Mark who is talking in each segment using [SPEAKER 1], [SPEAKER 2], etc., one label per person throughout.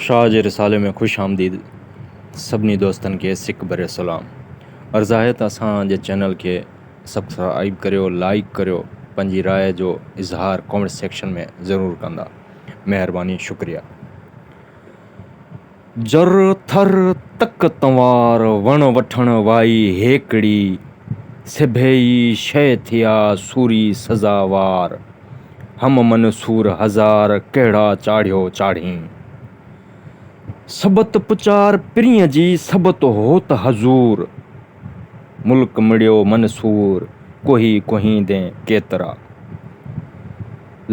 [SPEAKER 1] شاهه جي رسالي ۾ خوش آمديد سڀني دوستن کي سڪ ڀريو سلام عرض آهي ته اسان جي چينل کي سبسڪرائيب ڪريو لائيڪ ڪريو پنهنجي راء جو اظهار ڪامينٽ سيڪشن ۾ ضرور ڪندا مهرباني شڪريا. جر ٿر تڪ تنوار وڻ وٺڻ وائي هيڪڙي سڀيئي شيء ٿيا سوري سزاوار. هم منصور هزار ڪهڙا چاڙهيو چاڙهين. سبت پچار پرينء جي سبت هوت حضور. ملڪ مڙيو منصور ڪوهي ڪوهيندين ڪيترا.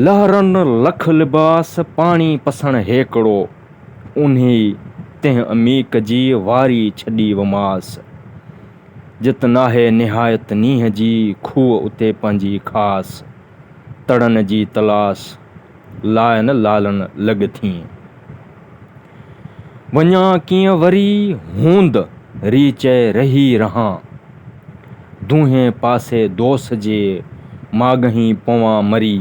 [SPEAKER 1] لهرن لک لباس پاڻي پسڻ هيڪڙو. اونهي تنهن عميق جي واري ڇڏي وماس. جت ناهي نهايت نينهن جي کوهه اتي پنهنجي خاص تڙن جي تلاش لاء نه لالن لڳ ٿئين. وڃان ڪيئن وري هوند ري چئي رهي رهان. دونهين پاسي دوس جي ماڳهين پوان مري.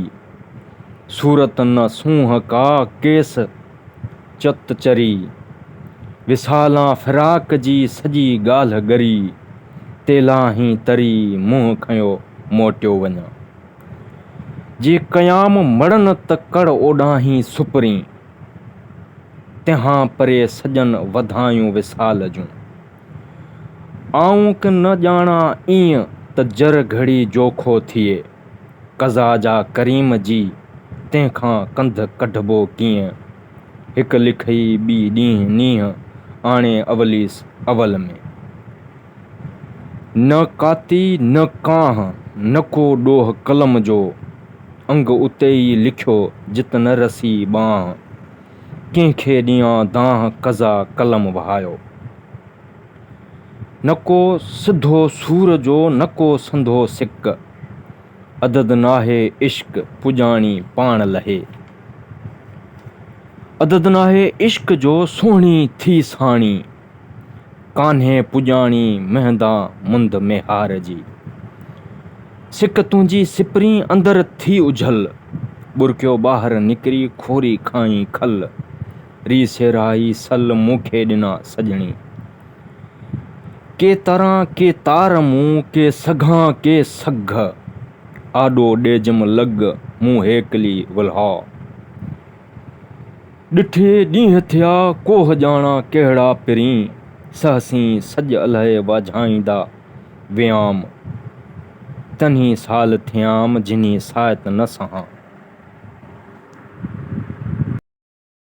[SPEAKER 1] صورت نه سونهن ڪا ڪيس چت چري، وصالان فراق جي سڄي ڳالهه ڳري، تيلاهين تري منهن کنيو موٽيو وڃان. جي قيام مڙن ته ڪڙ اوڏانهين سپرين، تنهان پري سڄن وڌايون وصال جون. آئون ڪه نه ڄاڻان ايئن ته جر گهڙي جوکو ٿئي. قضا جا ڪريم جي، تنهن کان ڪنڌ ڪڍبو ڪيئن؟ هڪ لکئي ٻي ڏينهن نينهن، آڻي اوليس اول ۾. نه ڪاتي نه ڪانهه، نه ڪو ڏوهه قلم جو، انگ اتي ئي لکيو جت نه رسي ٻانهه. ڪنهن کي ڏيان دانهن قضا قلم وهايو. نه ڪو سڌو سور جو نه ڪو سنڌو سڪ، عدد ناهي عشق پڄاڻي پاڻ لهي. عدد ناهي عشق جو سهڻي ٿي ساڻي، ڪانهي پڄاڻي مهندان منڌ ميهار جي. سڪ تنهنجي سپرين اندر ٿي اجهل، ٻرڪيو ٻاهر نڪري کوري کائين کل. ري سيرائي سل مون کي ڏنا سڄڻي. ڪي تران ڪي تار مون ڪي سگهان ڪي سگهه. آڏو ڏيجم لڳ مون هيڪلي ولها. ڏٺي ڏينهن ٿيا ڪوهه ڄاڻان ڪهڙا پرين. سهسين سڄ الهي واجهائيندا ويام. تنهين سال ٿيام جنهين سائت نه سهان.